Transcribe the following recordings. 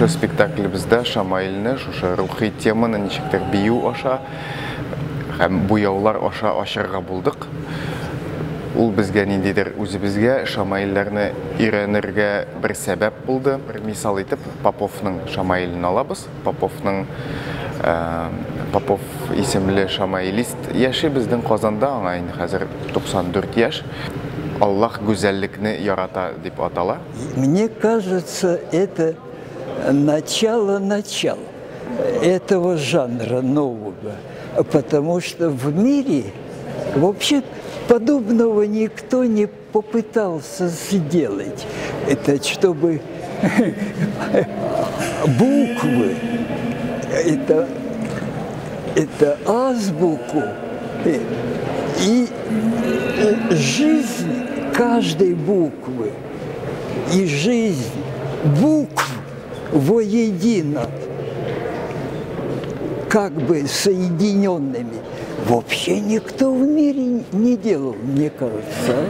Шушы спектаклебездә шамаилне, шушы рухи теманы ничектер бию аша һәм буяулар аша ачырга булдык. Ул безгә ниндидер үзебезгә шамаилләрне өйрәнергә бер сәбәп булды. Бер мисал итеп Поповның шамаилен алабыз. Поповның Попов исемле шамаилист яши безнең Казанда, аңа инде хәзер 94 яшь. Аллаһ гүзәллекне ярата дип атала. Мне кажется, это начало начал этого жанра нового, потому что в мире вообще подобного никто не попытался сделать. Это чтобы буквы, это азбуку и жизнь каждой буквы и жизнь букв воедино, как бы соединенными, вообще никто в мире не делал, мне кажется.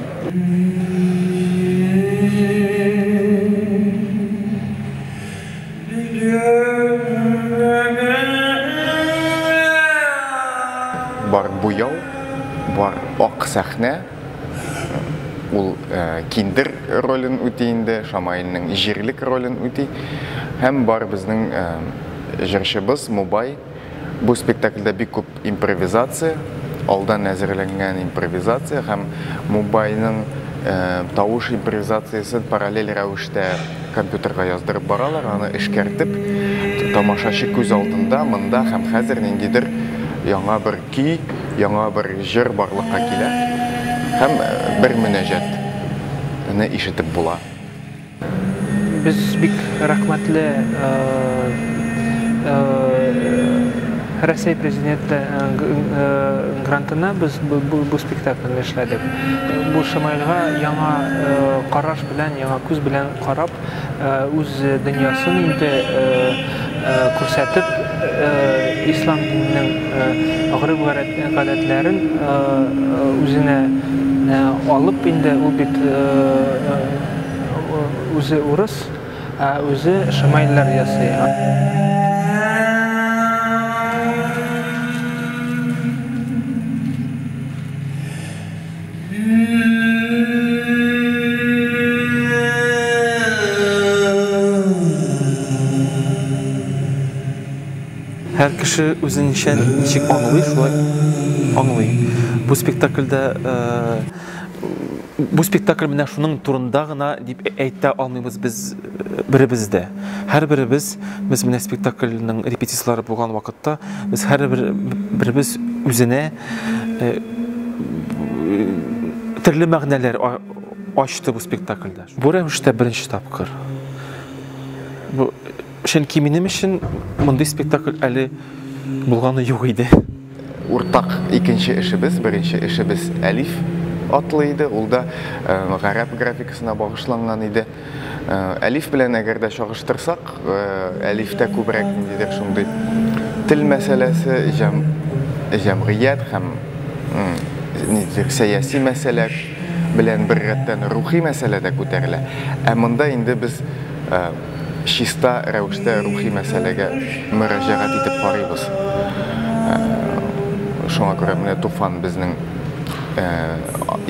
Бар буяу, бар ак сәхнә, ул киндер ролен үти инде, шамаилнең җирлек ролен үти. Һәм бар безнең җырчыбыз Мубай. Бу спектакльдә бик күп импровизация, алдан әзерләнгән импровизация һәм Мубайның тавыш импровизациясен параллель рәвештә компьютерга яздырып баралар, аны эшкәртеп, тамашачы күз алдында монда һәм хәзер ниндидер яңа бер көй, яңа бер җыр барлыкка килә һәм бер мөнәҗәтне ишетеп була. Без бик рәхмәтле Россия президенты грантына без бу спектакльне эшләдек. Бу шамаилга яңа караш белән, яңа күз белән карап, үз дөньясын инде күрсәтеп, ислам диненең гореф-гадәтләрен үзенә алып инде ул бит үзе урыс, ә үзе шамаилләр ясый. Һәр кеше үзенчә ничек аңлый, шулай аңлый. Бу спектакльдә бу спектакль менә шуның турында гына дип әйтә алмыйбыз без беребез дә. Һәрберебез без менә спектакльнең репетицияләре булган вакытта без һәрбер беребез үзенә төрле мәгънәләр ачты бу спектакльдә. Бу рәвештә беренче тапкыр. Бу чөнки минем өчен мондый спектакль әле булганы юк иде. Уртак икенче эшебез, беренче эшебез Әлиф атлы иде, ул да гарәп графикасына багышланган иде. Әлиф белән әгәр дә чагыштырсак, Әлифтә күбрәк ниндидер шундый тел мәсьәләсе, җәмгыять һәм ниндидер сәяси мәсьәлә белән бер рәттән рухи мәсьәлә дә күтәрелә. Ә монда инде без чиста рәвештә рухи мәсьәләгә мөрәҗәгать итеп карыйбыз. Шуңа күрә менә Туфан безнең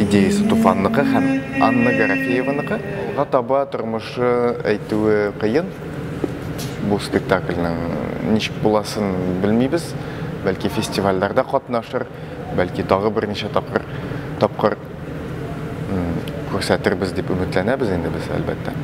идеясы Туфанныкы һәм Анна Гарафееваныкы. Алга таба тормышы әйтүе кыен. Бу спектакльнең ничек буласын белмибез. Бәлки фестивальләрдә катнашыр, бәлки тагы берничә тапкыр күрсәтербез дип өметләнәбез инде без, әлбәттә.